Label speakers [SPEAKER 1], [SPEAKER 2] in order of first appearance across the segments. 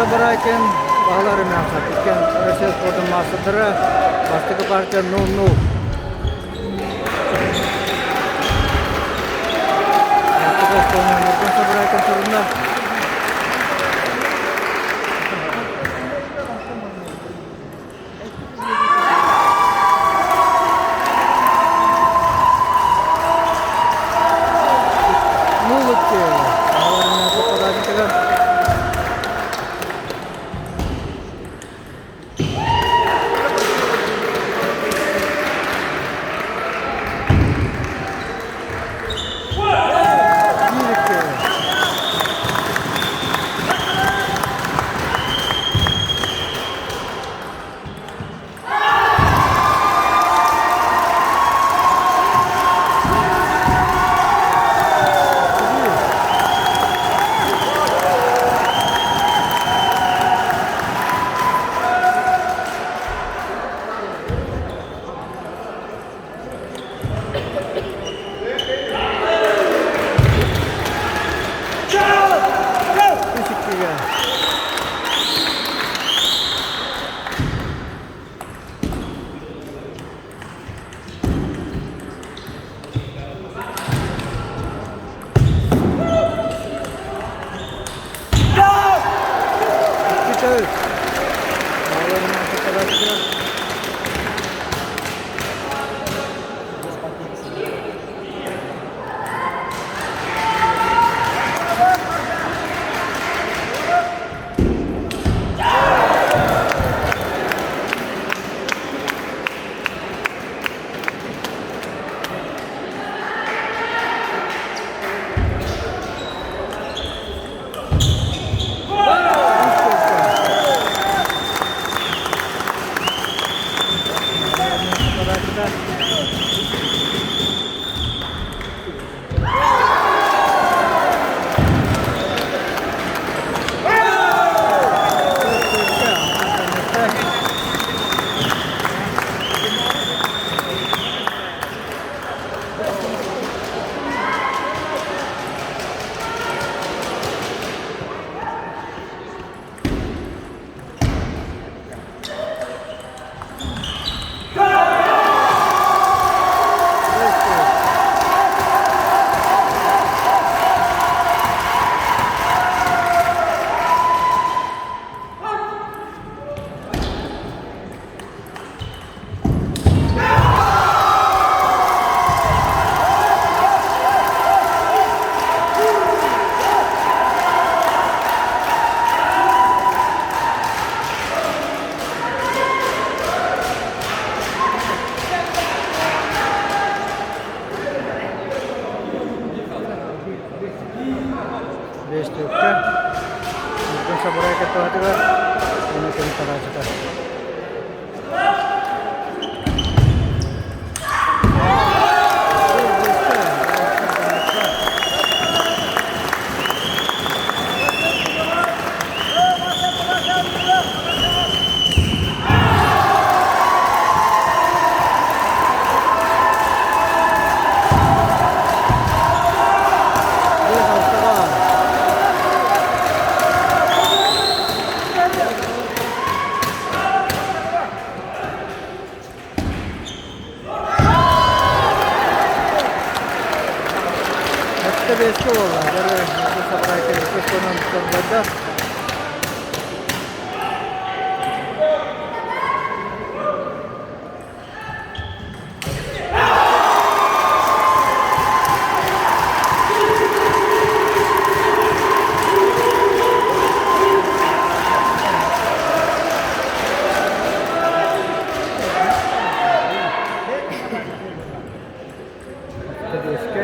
[SPEAKER 1] Сабарайкин, Баһылай Румянцев. Иккиэн Россия спордун маастардара. Бастакы партия 0-0. Бастакы остуолунан Ньургун Сабарайкин турунна. Нулыкки. Баһылай Румянцев подачатыгар. Биир-икки. Үс иккигэ. Иккитэ үс. Баларынан Биэс түөккэ. Ньургун Сабарайка туһатыгар уонна кини подачата. Биэс алтаҕа. Сэттэ биэскэ буолла. Дьэ, Ньургун Сабарайкин иккис туонан көрдөрдө. Сэттэ биэскэ.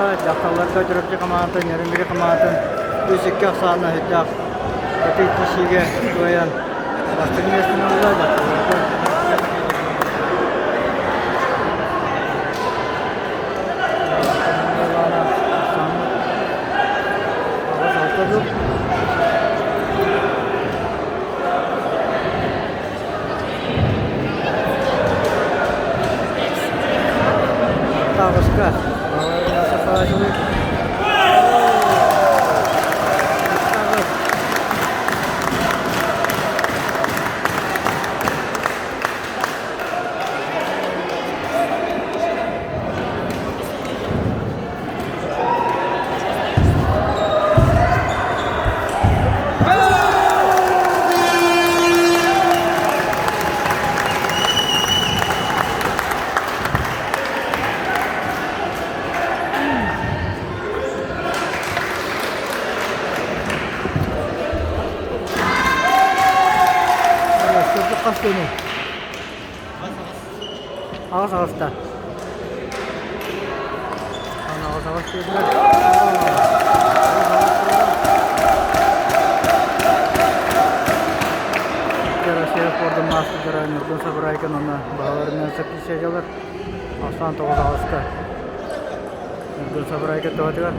[SPEAKER 1] Дьахталларга Чурапчы хамаандатын, Нерюнгри хамаандатын үс-икки ахсаанна сыдьаах сатыы киирсиигэ кыайан бастакы миэстэни ылла. Дьахталларга Аҕыс-алта Таҕыска. Хас күнүй? Аҕыс аҕыста. Аҕыс аҕыс диэтилэр. Россия спордун маастардара Ньургун Сабарайкин уонна баһыларынан сапписиадьалар Ахсаан тоҕус аҕыска Ньургун Сабарайкин туһатыгар.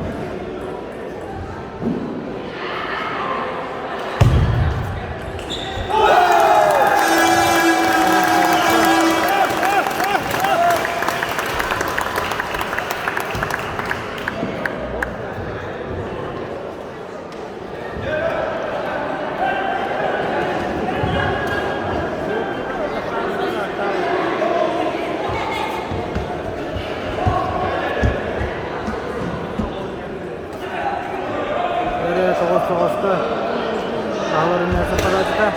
[SPEAKER 1] Эрэ тоҕус-тоҕуска аҕаларын саппараачыта.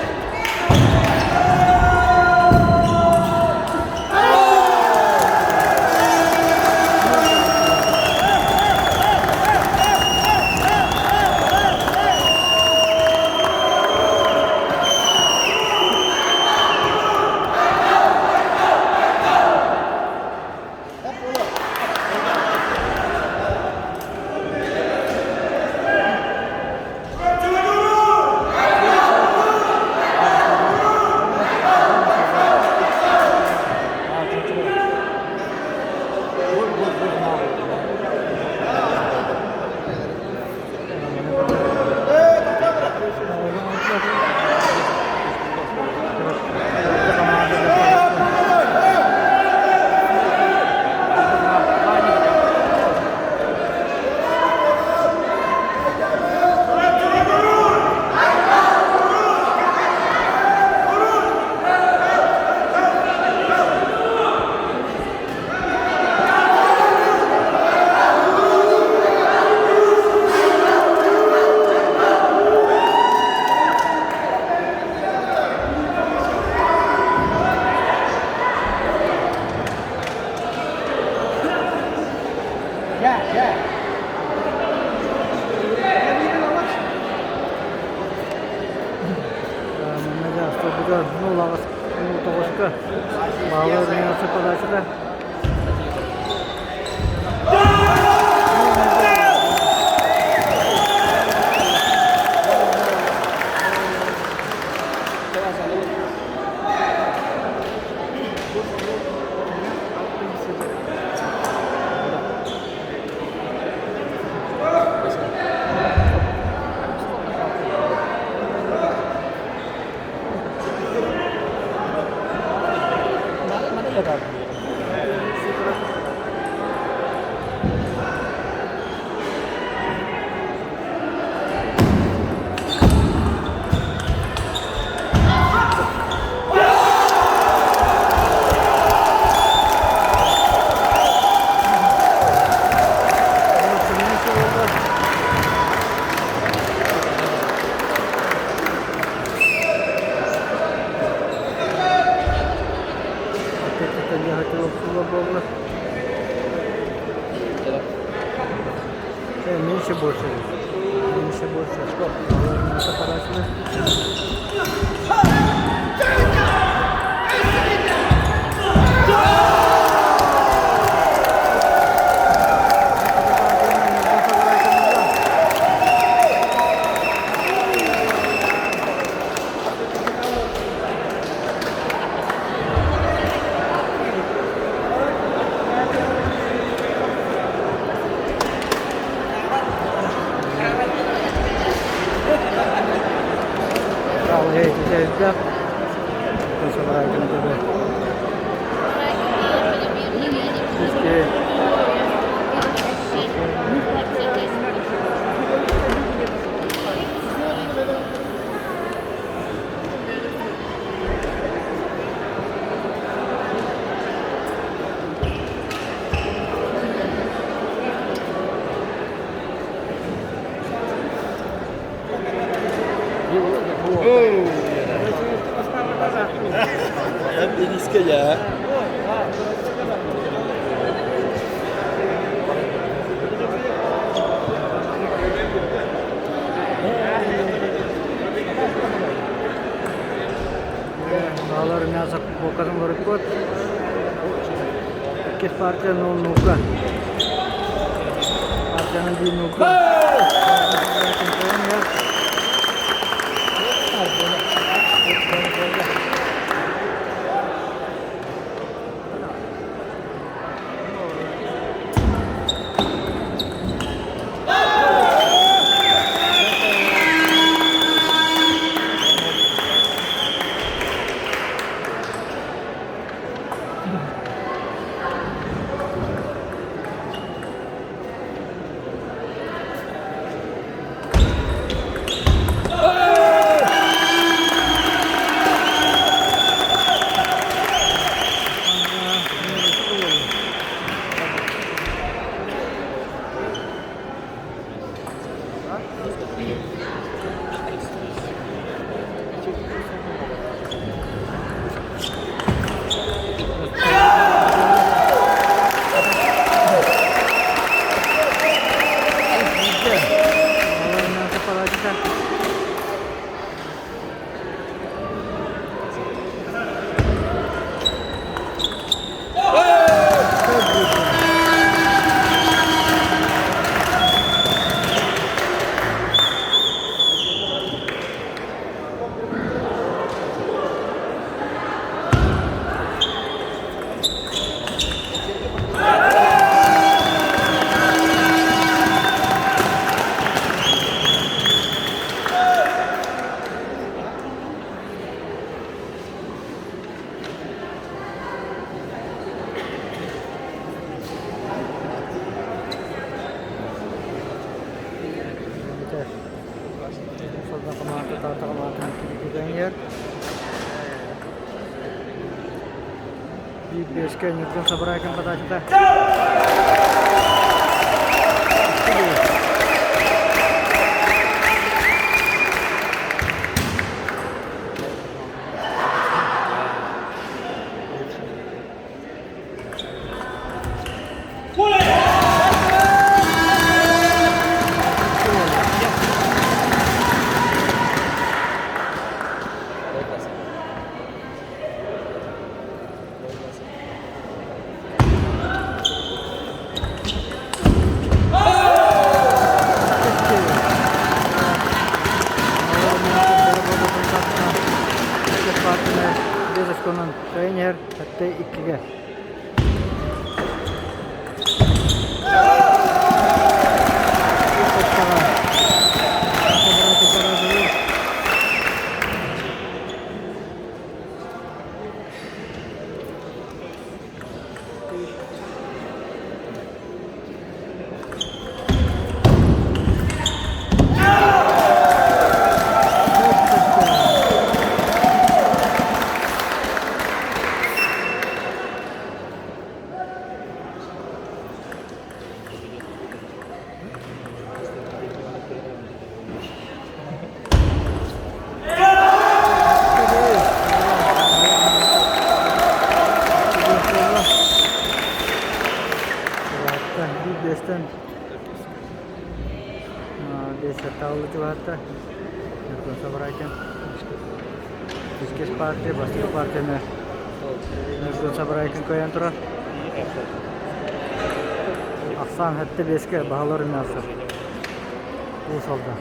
[SPEAKER 1] Тоҕуска баалар подачата. Меньше больше. Меньше больше. Иккис партия 0-0. Партияны 1-0. Биир биэскэ Ньургун Сабарайкин подачата. Тренер 7-2-ге. Биир биэстэн биэс сэттэ чугаһатта. Ньургун Сабарайкин. Иккис партия, бастакы партияны Ньургун Сабарайкин кыайан турар. Ахсаан сэттэ биэскэ баһылар Румянцев. Уус Алдан.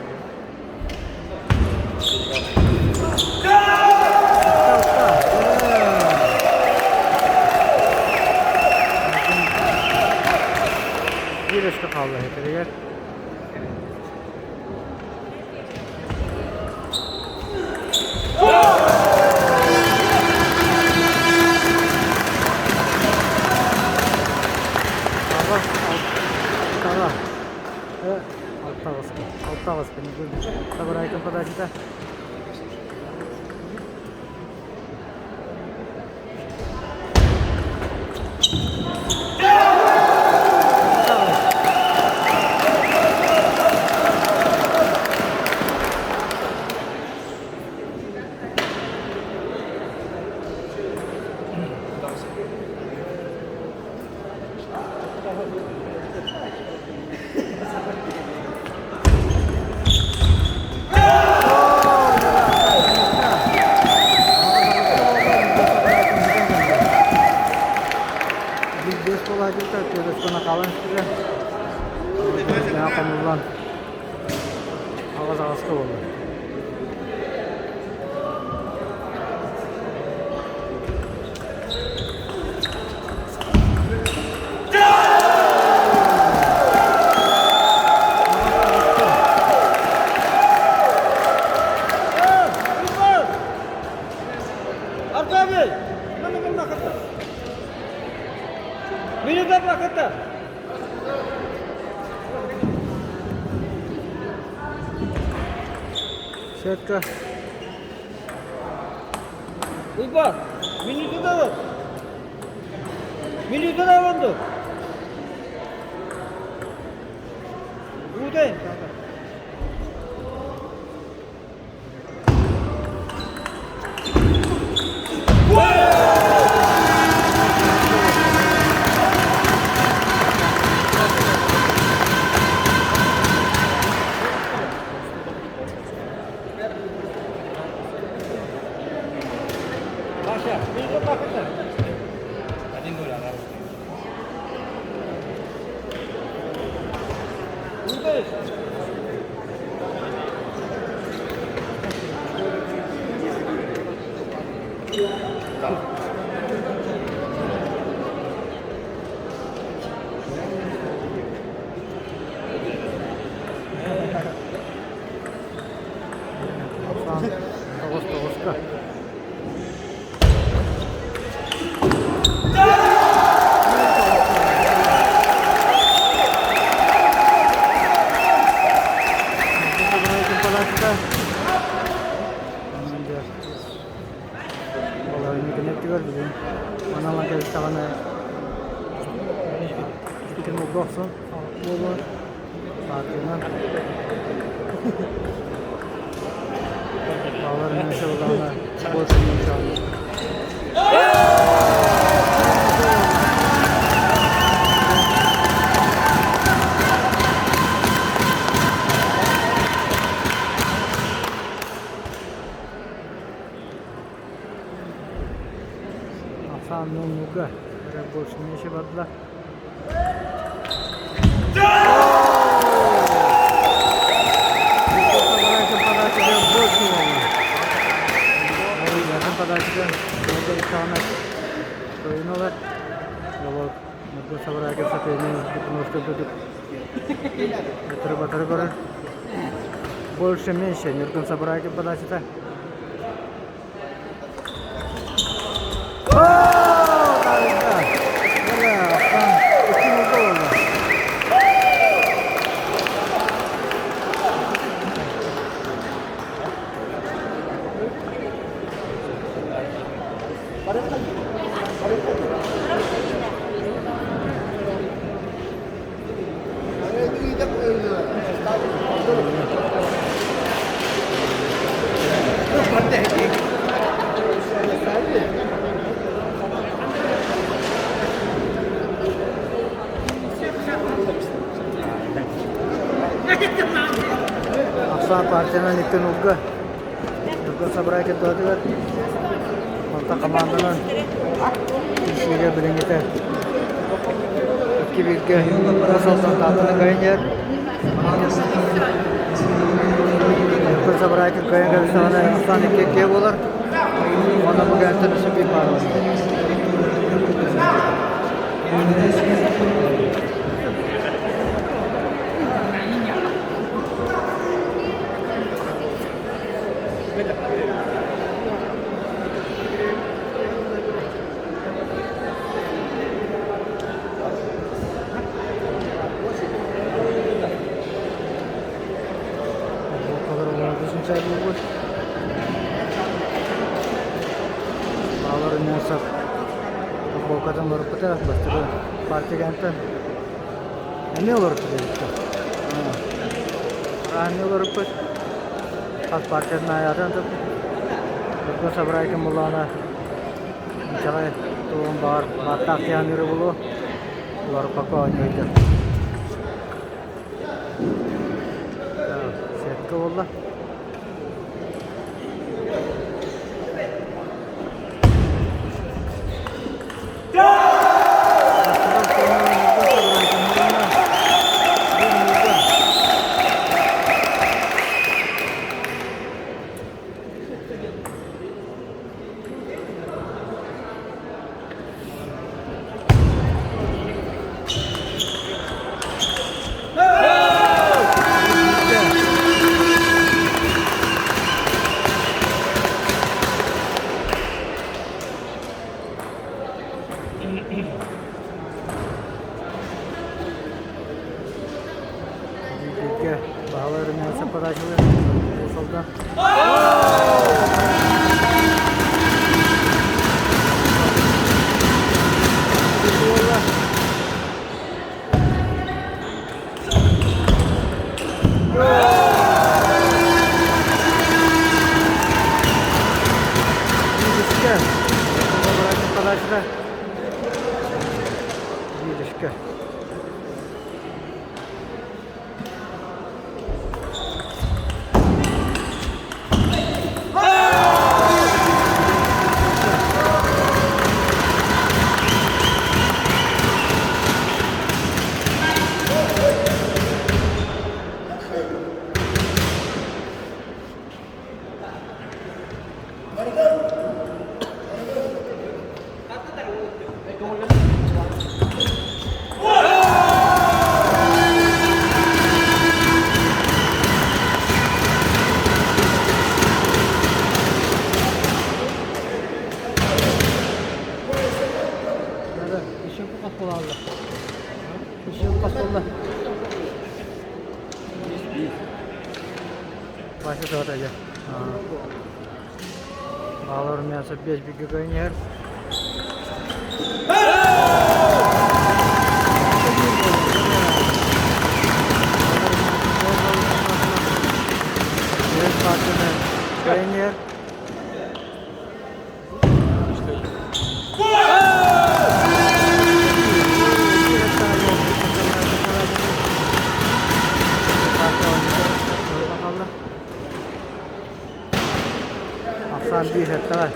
[SPEAKER 1] Биир өскө хаалла этэригэр. Алтаҕа, алтаҕыска, алтаҕыска Табарайкын подачата. Биир-биэс буолааччыта түөрт хаалан истилэр. Хомуллан аҕыс-аҕыска буолла.
[SPEAKER 2] Аркадий!
[SPEAKER 1] Сетка.
[SPEAKER 2] Уйбаан, минуту да Минуту да болду. Удай.
[SPEAKER 1] Тоҕус тоҕуска. Ахсаан нуга больше меньше барда. Больше меньше Нюргун Сабрайкин подачата. Ахсаан партиянан икки нолга Ньургун Сабрайкин туһатыгар онтон хамаанданан киирсиигэ билиҥҥитэ икки бииргэ Уус Алдан кыайан иһэр. Ньургун Сабрайкин кыайан кэбистэҕинэ ахсаан икки иккиэ буолар. Уонна бу кэнниттэн өссө биир паара буолар. Баалар Несов футболкатын олорпута, бастакы партия Эмиэ олорпут эбит Эмиэ олорпут. Хас партиятын аайатын Ньургун Сабрайкин буллаҕына инчэҕэй тугун баҕар бааттаах тиһаныыры булуо. Олорпокко оонньууйда. Сетка буолла. Баҕалар мясо подачалар. Уус-Алдан. Биирискэ. Подачата. Биирискэ. Вася тоҕо Баалар мясо без бигигайнер. Тренер. Ахсаан биир эттэҕэ.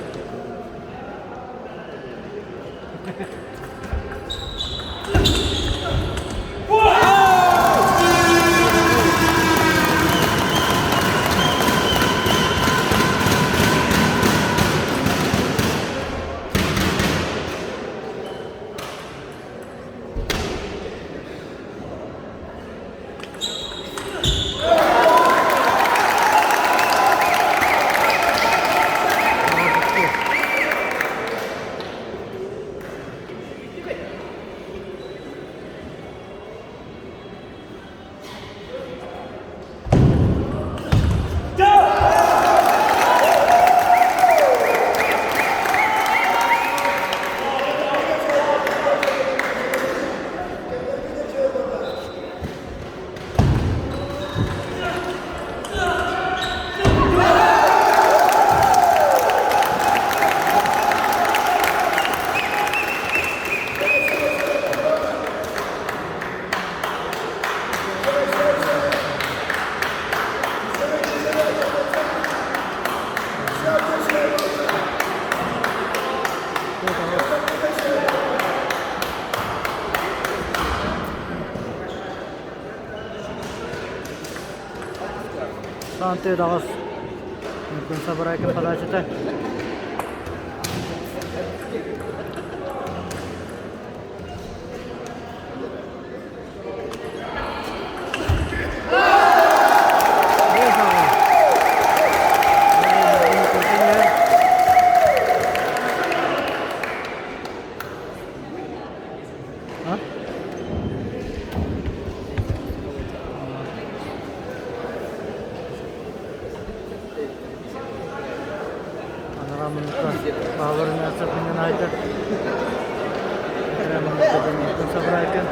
[SPEAKER 1] Саантыы даҕас Ньургун Сабарайкин подачата. Анараа муннукка баһылар Мясов Юнайтед. Анараа муннукка Ньургун Сабарайкин.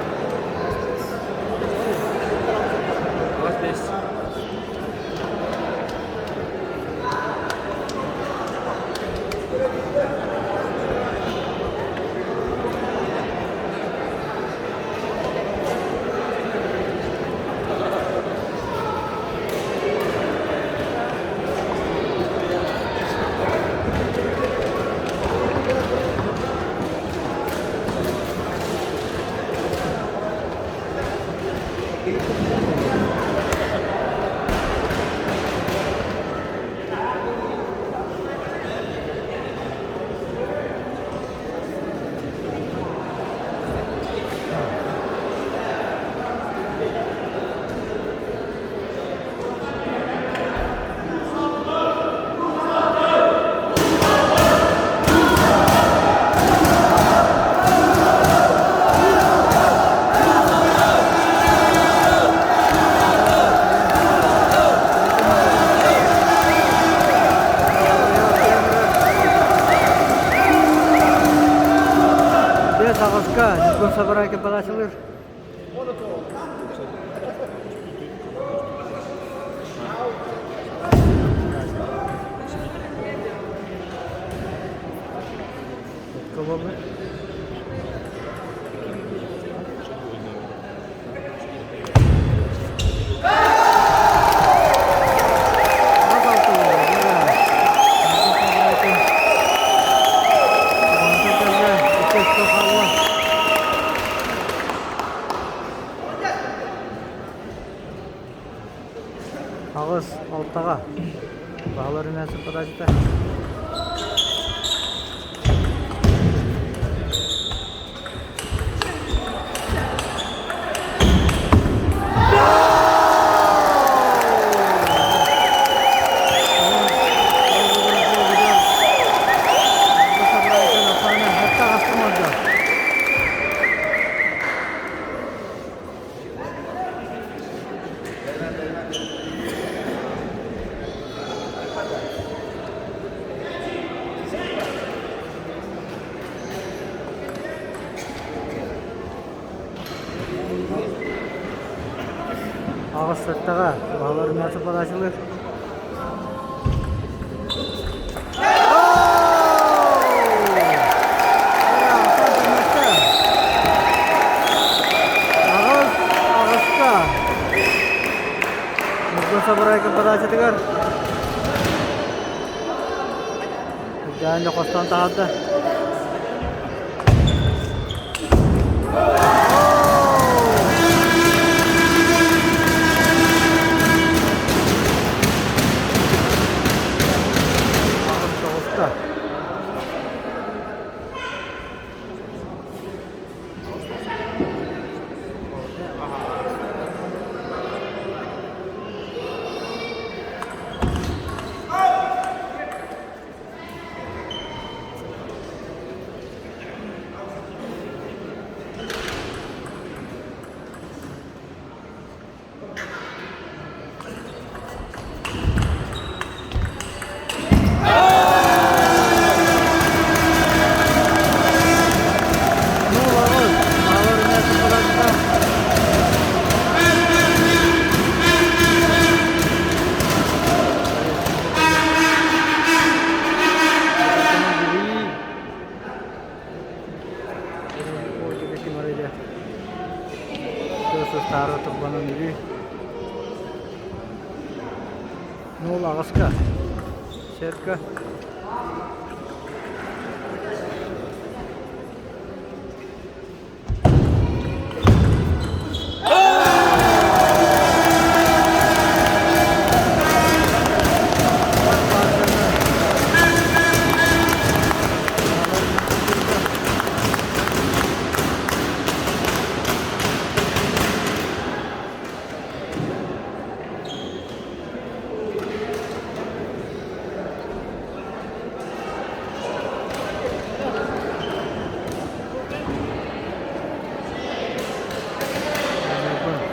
[SPEAKER 1] Ньургун Сабарайкин подачалыыр. Кого Аҕыс алтаҕа баһылар эмээхсин подачата. Аҕыс сыттаҕа баһылар мясо подачалыыр. Аҕыс аҕыска Ньургун Сабарайкин подачатыгар Дьаан хостон таһаарда. Аҕыс тоҕуста. Ну, ловы, ловы мясо подождал. Нуул аҕыска сетка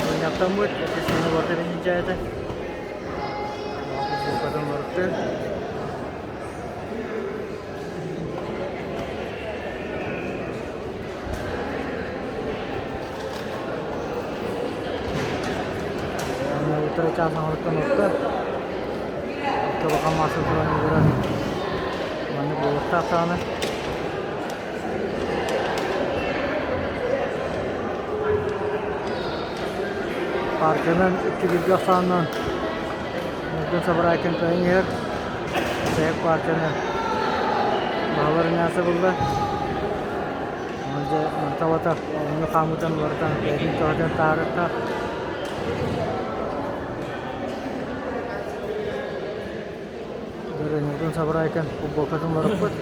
[SPEAKER 1] Мунньахтаммыт эти барыта бенинчээтэ. Букатын барытты. Утары чаас оҥоруттан отто. Улахан маасса туран ыҥырар. Маннык буолуохтаах даҕаны. Парканан икки билгэ ахсаанынан Ньургун Сабарайкин кыайан иһэр. Сэйэк партияны баһылар мясо булла. Дьэ манталата оонньуу хаамыытын уларытан бэйэтин төһөтүн таарыттаах. Ньургун Сабарайкин футболкатын уларыппыт.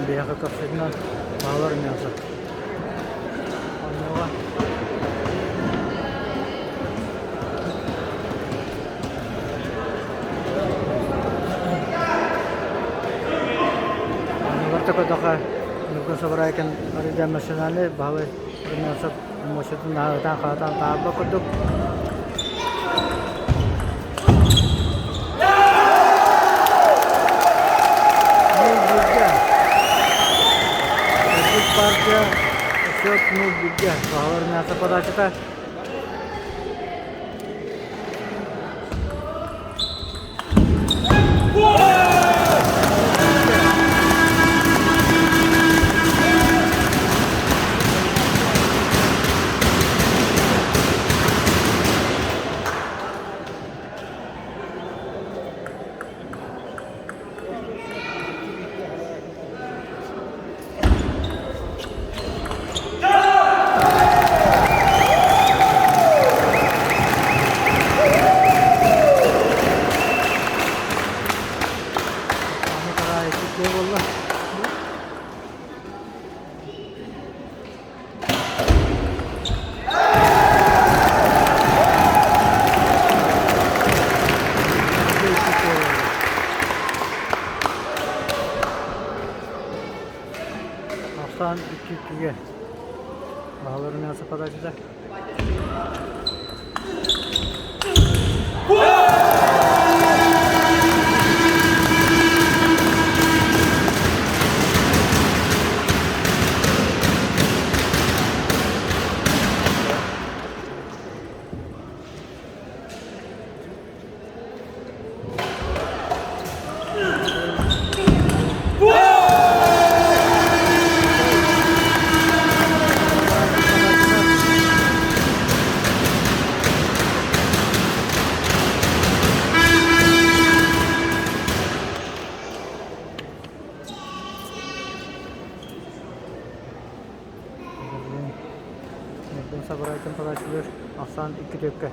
[SPEAKER 1] Биһиэхэ көхсүтүнэн баһылар мясо. Оннуга Оннугар көрдөххө Ньургун Сабарайкин арыйда национальный баһылай Румянцев муосатын наһаатаан хаатаан таһаарбат курдук. Счет 0-1-гэ. Баһылар мясо подачата. Буолла. Ахсаан икки иккигэ баһыларынан подачата. Сабырайтын подачалар Ахсан икки төккө.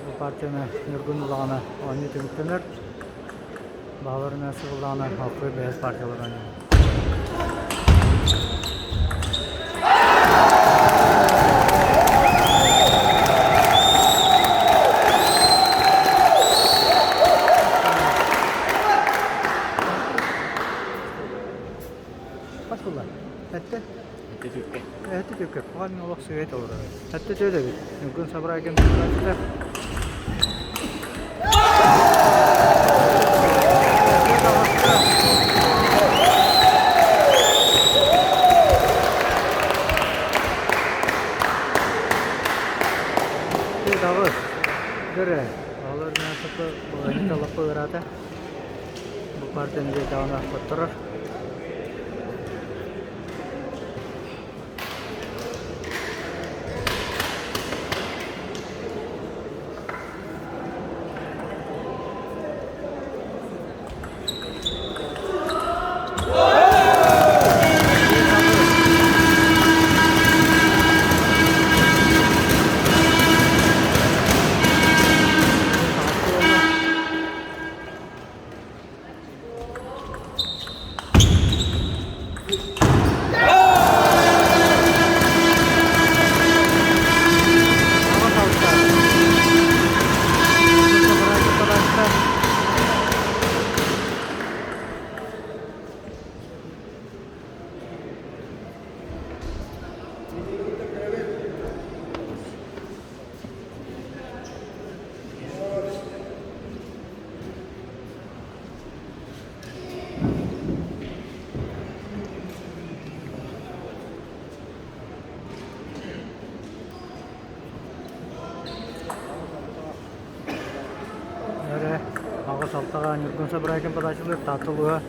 [SPEAKER 1] Бу партияны Ньургун ыллаҕына оонньуу түмүктэнэр. Баһыларынан сыбыллаҕына алпыы бэһис партиялар оонньууллар. Хас буолла? Эттэ?
[SPEAKER 3] Эттэ түккэ.
[SPEAKER 1] Эттэ түккэ. Хаан олох сыгайт олорор. Эттэ төдөбүт. Ньургун Сабрайкин турааччыта. Даҕыс. Көрө. Алар мясопы лаппы ырата. Бу партияны даҕаны хотторор. Алтаҕа Ньургун Сабырайкин подачалыыр Таатта улууһа.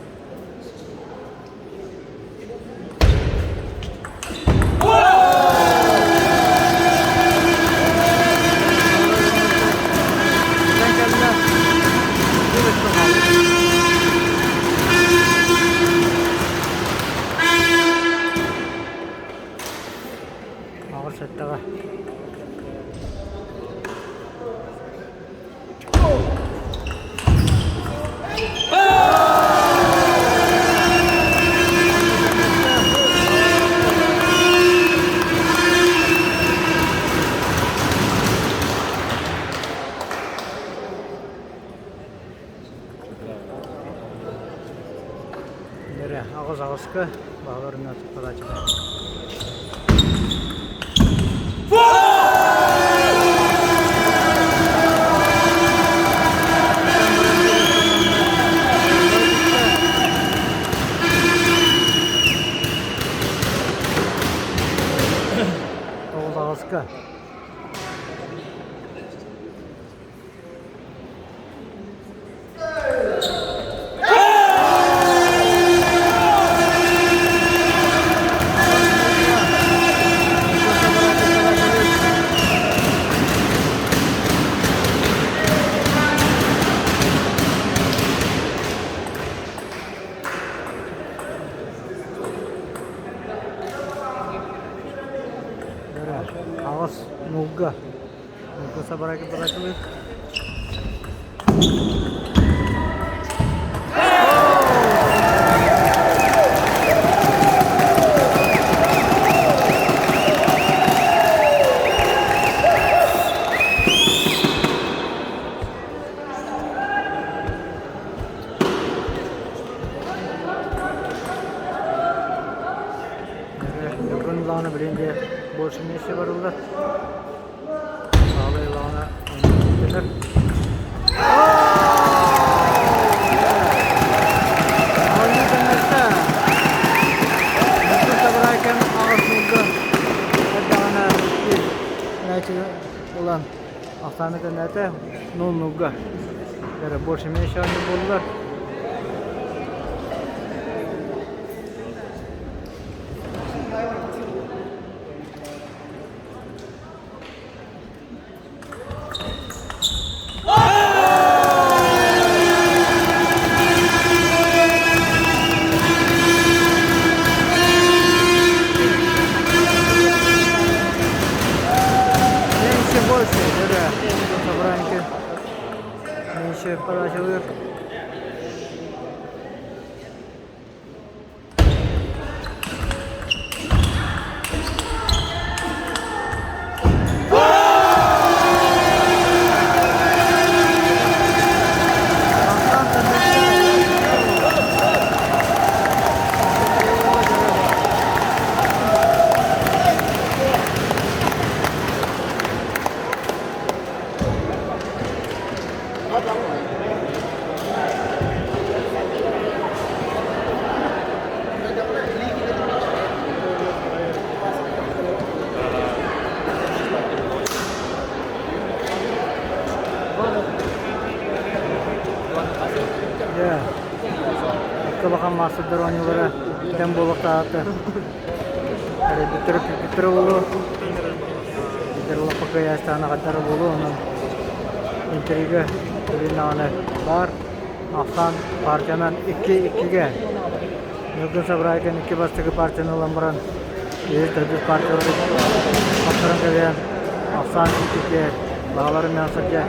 [SPEAKER 1] Кэллэ. Аҕыс сэттэҕэ. Эрэ аҕыс аҕыска баҕаларынан подача. Тоҕус аҕыска. Аҕыс нуулга Сабарайга. Бүгүн улаана билин де больше вместе барыллар. Саалай улаана Оонньуу кэнниттэ Ньургун Сабарайкин аҕыс нуулга эрдэҕинэ мээчиги ылан ахсааны көннөөтө нуул нуулга эрэ больше меньше оонньуу буоллулар. Меньше больше, да, Сабранки. Меньше подачалыыр. Дьэ, икки улахан маастардар оонньуулара тэҥ буолуохтаахта. Эрийбиттэрэ күүппүттэрэ буолуо. Эдэр олоххо кыайаастаҕына хардара буолуо, онон интрига билиннэҕинэ баар. Ахсаан партиянан икки иккигэ. Ньургун Сабрайкин икки бастакы партияны ылан баран, үһүс төрдүс партиялары хаптаран кэбиһэн, ахсаан иккигэ баҕаларын сылдьа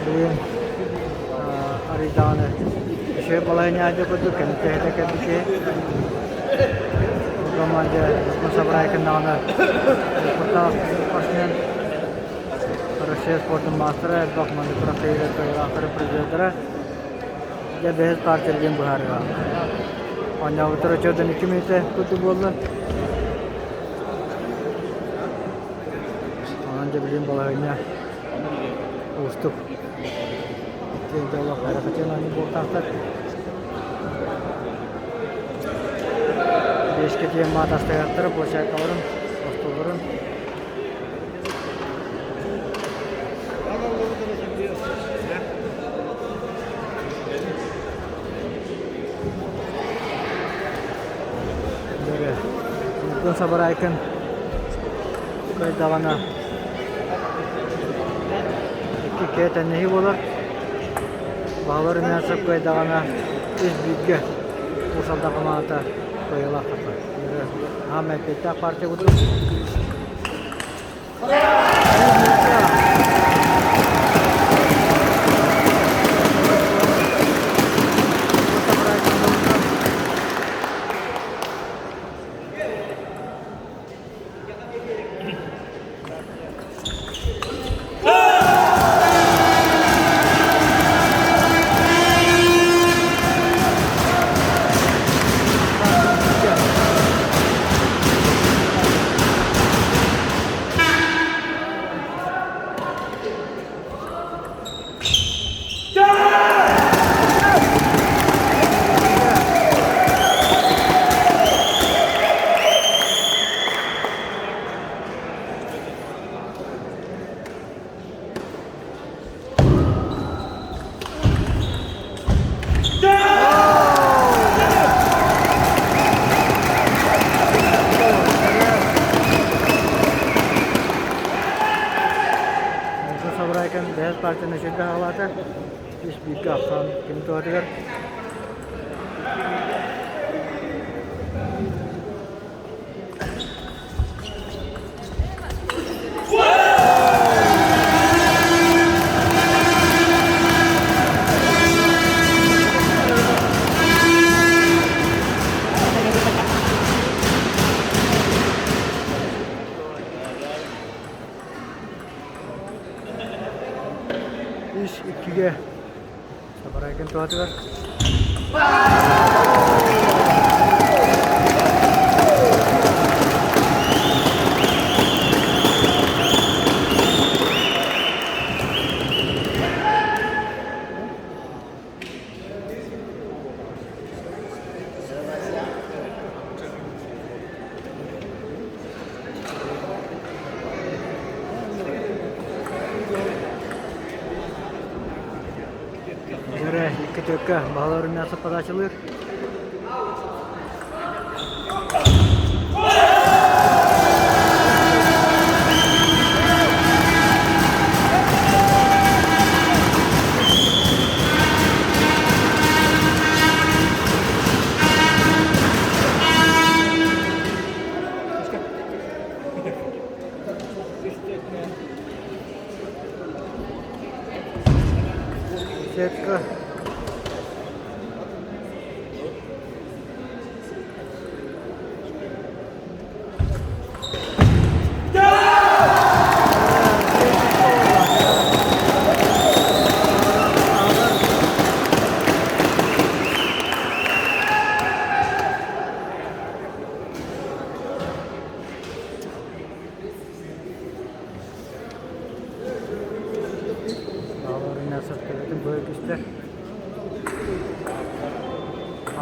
[SPEAKER 1] билигин арыйдаҕына үчүгэй балаһыанньа курдук кэнниттэн кэлбит киһи. Бу команда Ньургун Сабрайкин даҕаны опыттаах спортсмен. Россия спордун маастара, элбэх маннык күрэхтэһиилэр кыайыылаахтара, призердара. Дьэ, бэһис партия диэн быһаарыаҕа. Оонньообуттар оччотон 2 мүнүүтэ курдук буолла. Онон дьэ билигин балаһыанньа уустук. Иккиэн дьоллоох хайрахачыан оонньуу буолтаахтар. Биэскэ тиийэн маат астыахтара, площадкаларын, остуолларын. Ньургун Сабарайкин кыайдаҕына икки иккигэ тэҥнэһии буолар. Баһылар Румянцев кыайдаҕына үс бииргэ Уус Алдан хамаандата кыайыылаах тахсар. Аһаамай эппиэттээх партия курдук. Сабарайкан бэһис партияны сиргэ аҕалаата. Үс бииргэ ахсаан кини туһатыгар. Үс иккигэ Сабарайкин туһатыгар. Дьэрэ икки төккө баһылар мясо подачалыыр. Сетка.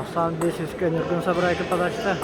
[SPEAKER 1] Ахсаан биэс үскэ Ньургун Сабарайкин подачта.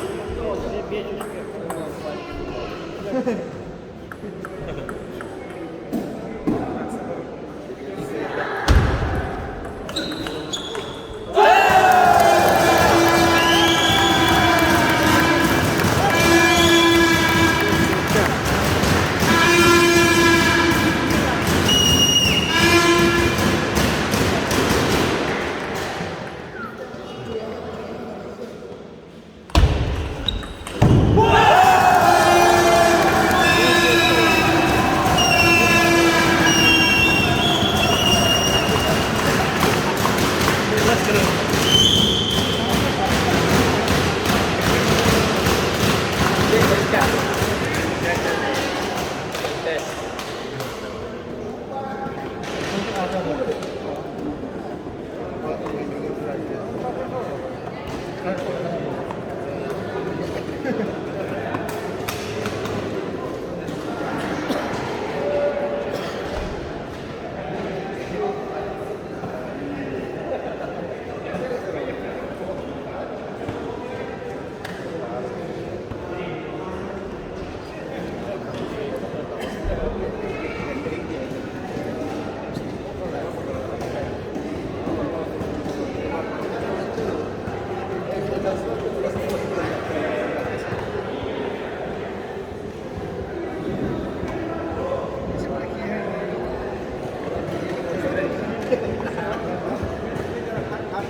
[SPEAKER 1] Эрэ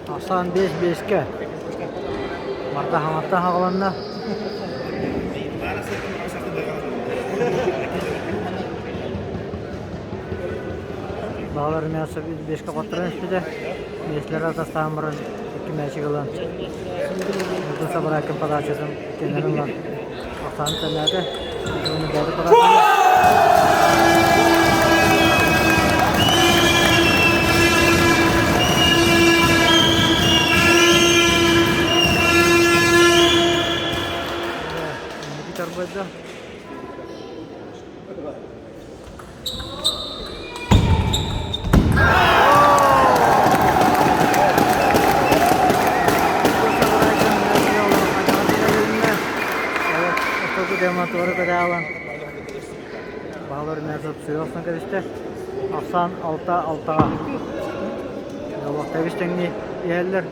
[SPEAKER 1] ахсаан биэс биэскэ барда хаҥаттан хаҕыланна. Баҕалар Мясов биэскэ хотторон испитэ. Биэслэри атастаан баран икки мээчик ылан Ньургун Сабарайкин подачатын кэннэрин ылан ахсаан тэннээтэ. Уонна бэйэтэ подачаны Инники чорбойдо. Ахсаан алта алтаҕа Олох тэбис-тэҥнии иһэллэр.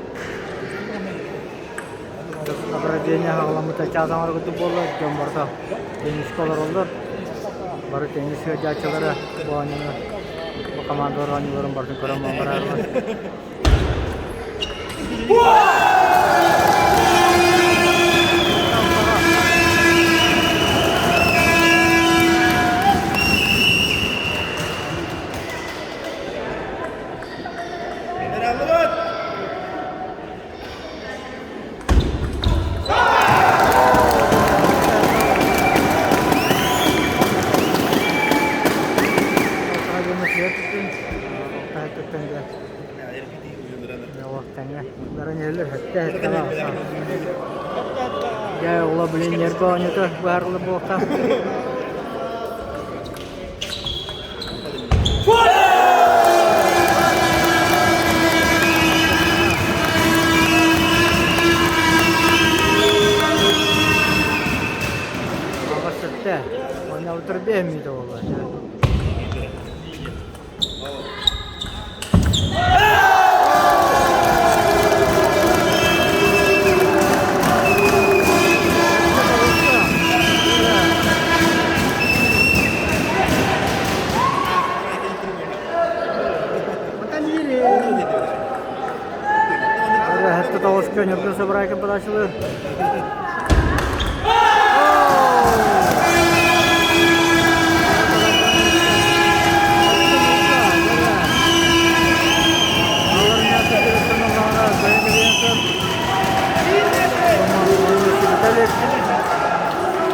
[SPEAKER 1] Награждение аҕаламмыта чаас аҥара курдук буолла, дьон барыта теннискэ олороллор. Бары теннис сылдьааччылара бу оонньууну, бу командалар оонньууларын барытын көрөн бараарылар. Дьэ, оҕолор блин ньиргэ оонньуута быһаарыллар буолуохтаах. Аҕа сөптө. Уонна утарбиэм миитэ буолла. Хэтте тоҕуска Ньургун Сабарайкин подачалыыр.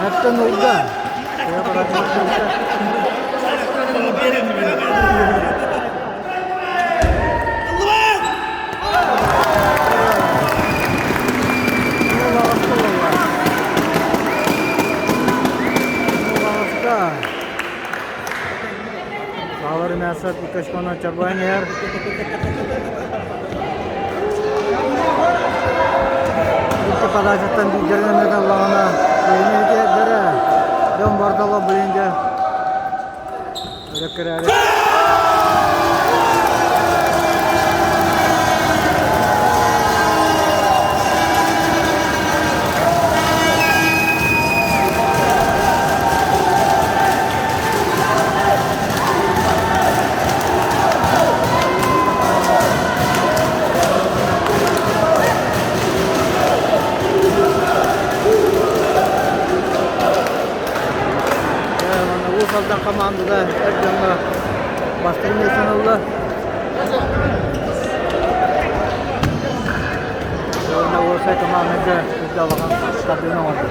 [SPEAKER 1] Хаттан ылга. Саалар мясо пикачкона чорбоон иһэр. Икки подачаттан биирдэринэн эталлаҕына, бэйэни дьон бардала блин дьэ Өрө Уус Алдан хамаандата эр дьоҥҥо бастакы миэстэни ылла. Уонна уопсай командага үрдэ улахан тардыыны оҥордо.